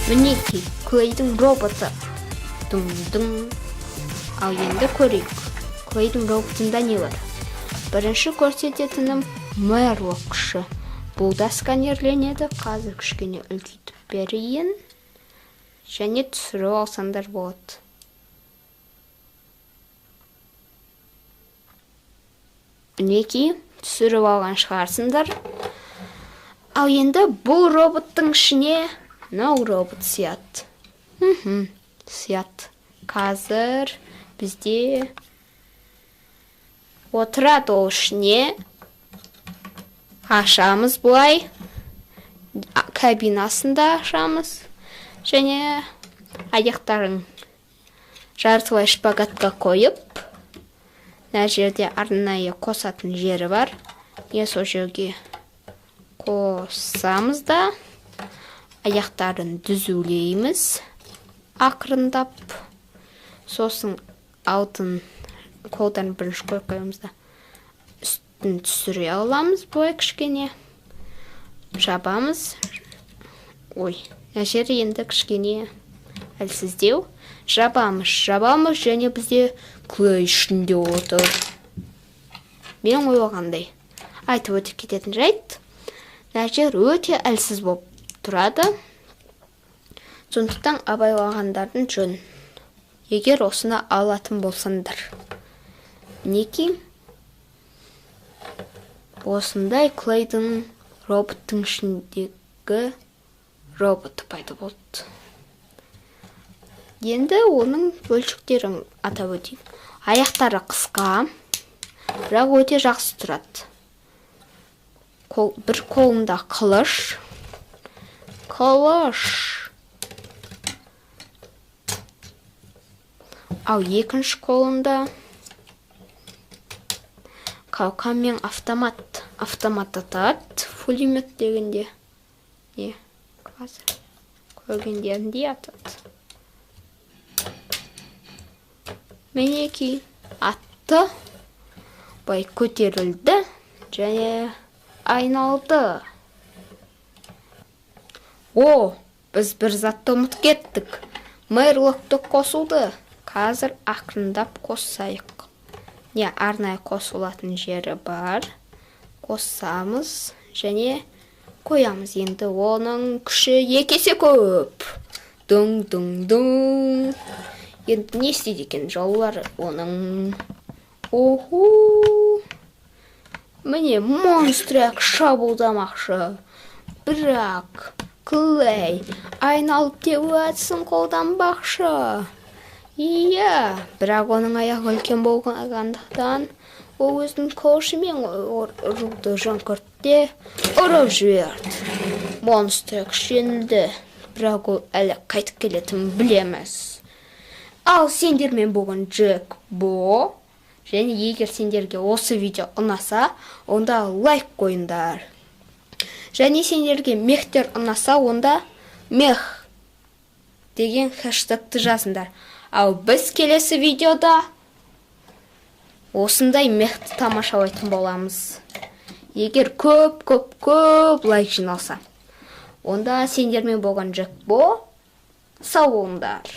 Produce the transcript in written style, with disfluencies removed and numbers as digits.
Мінекей, Клейдің роботы. Дың-дың. Ал енді көрейік. Клейдің роботында не бар? Бірінші көрсететінім Мерлок күші. Бұл да сканерленеді. Қазір кішкене үлкейтіп берейін. Және түсіріп алсаңдар болады. Мінекей, түсіріп алған шығарсыңдар. Ал енді бұл роботтың ішіне мынау робот сияды. Сияды. Қазір бізде отырады ол ішіне. Ашамыз былай. Кабинасын да ашамыз. Және аяқтарын жартылай шпагатқа қойып, мына жерде арнайы қосатын жері бар. Е, сол жерге қосамыз да аяқтарын түзулейміз ақырындап. Сосын алтын қолдан бірінші қойып қоямыз да үстін түсіре аламыз былай кішкене. Жабамыз. Ой, мына жері енді кішкене әлсіздеу. Жабамыз, жабамыз және бізде Клей ішінде отыр. Мен ойлағандай. Айтып өтіп кететін жайт. Мына жер өте әлсіз болып тұрады. Сондықтан абайлағандардың жөн. Егер осыны алатын болсаңдар. Мінекей, осындай Клейдің роботтың ішіндегі роботы пайда болды. Енді оның бөлшектерін атап өтейін. Аяқтары қысқа, бірақ өте жақсы тұрады. Бір қолында қылыш. Қылыш. Ал екінші қолында қалқан мен автомат. Автомат атады, пулемет дегенде. Не, қазір көргендеріндей атады. Мінекей, атты, былай көтерілді және айналды. О, біз бір затты ұмытып кеттік. Мерлокты қосуды. Қазір ақырындап қосайық. Не, арнайы қосылатын жері бар. Қосамыз және қоямыз. Енді оның күші екі есе көп. Дың, дың, дың. Енді не істейді екен жаулар оның? Оху! Міне, монстрек шабуылдамақшы. Бірақ Клей айналып теуіп әдісін қолданбақшы. Иә, бірақ оның аяғы үлкен болғандықтан ол өзінің қылышымен ұруды жыңғыртты, ұрып жіберді. Монстрек жеңілді, бірақ ол әлі қайтып келетінін білеміз. Ал сендермен болған Джек Бо. Және егер сендерге осы видео ұнаса, онда лайк қойыңдар. Және сендерге мехтер ұнаса, онда мех деген хэштегті жазыңдар. Ал біз келесі видеода осындай мехті тамашалайтын боламыз. Егер көп, көп, көп лайк жиналса, онда сендермен болған Джек Бо. Сау болыңдар.